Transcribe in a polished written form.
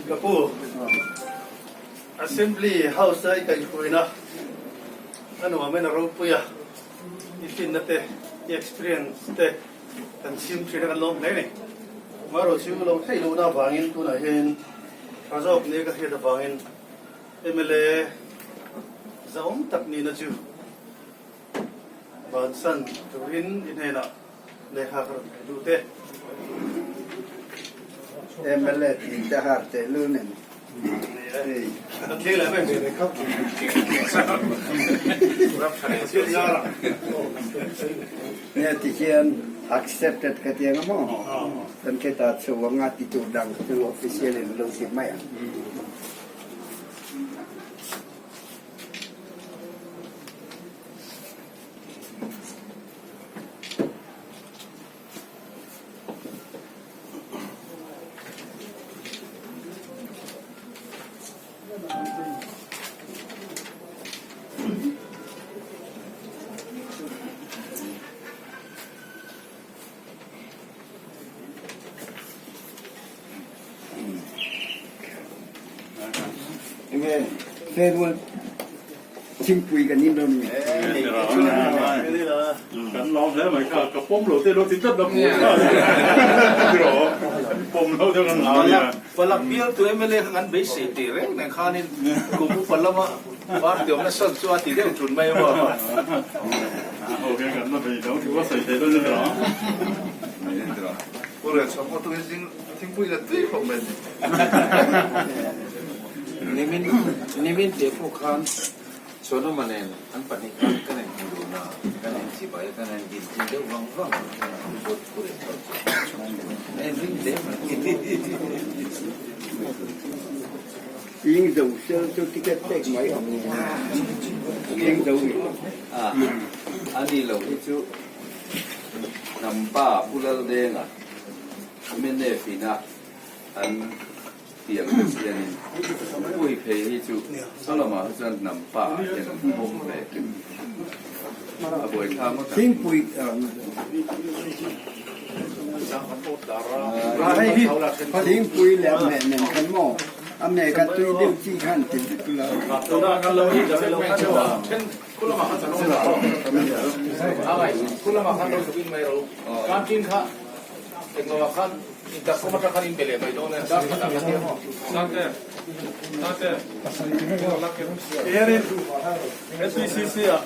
Ka pu, Assembly House a i kaihhruaina a nuamin a ropui a, i finna te, i experience te kan chhim thin a kan lawm hle a ni. Amaherawh chu lo theih lohna avangin tunah hian tha zawk nia ka hriat avangin mla zahawm tak nihna chu bansan turin i hnenah lehkha ka rawn thei lut e. Mla tih te har teh lul nen. Nia ti hian accepted ka ti anga maw? Kan kheta chho anga ti tur dang chu official in lo ti mai ang. Enge farewell Thingpui kan in dawn nge? Kan lawm hle mai kha, ka pawm lo te lo ti tlat la pawm kha tiraw pawm lo deuh kan hlau ania. Palak bial tu mla kha kan beisei tih reng reng khanin kum upa lama party awmna sawn chu a ti deuh ṭun mai maw? Ho hian kan la bei lo thu a sawi thei dawn a tiraw? Pu Renchhawng pawh tukin zing thingpui la tui khawp mai. Nimin nimin tih pawh khan Chhuanawma nen an pahnih khan kan en hmu dun a, kan en chibai a, kan en din chin deuh vang vang a, Bawt phur en chho chu a en ring hle mai. Ing zo sel chu ticket pek mai ang. Ing zo ni. A, ani lo hi chu Hnampa Pu Laldenga mnf ina an Tiang te chianin Pui phei hi chu Solomon hi chuan hnam pa ah hian an pawm ve a buaithla ngawt ang. Thingpui leh a meh nen khan maw a meh kha tui deuh chi khan ti vek lo. Hianin SPCC ah.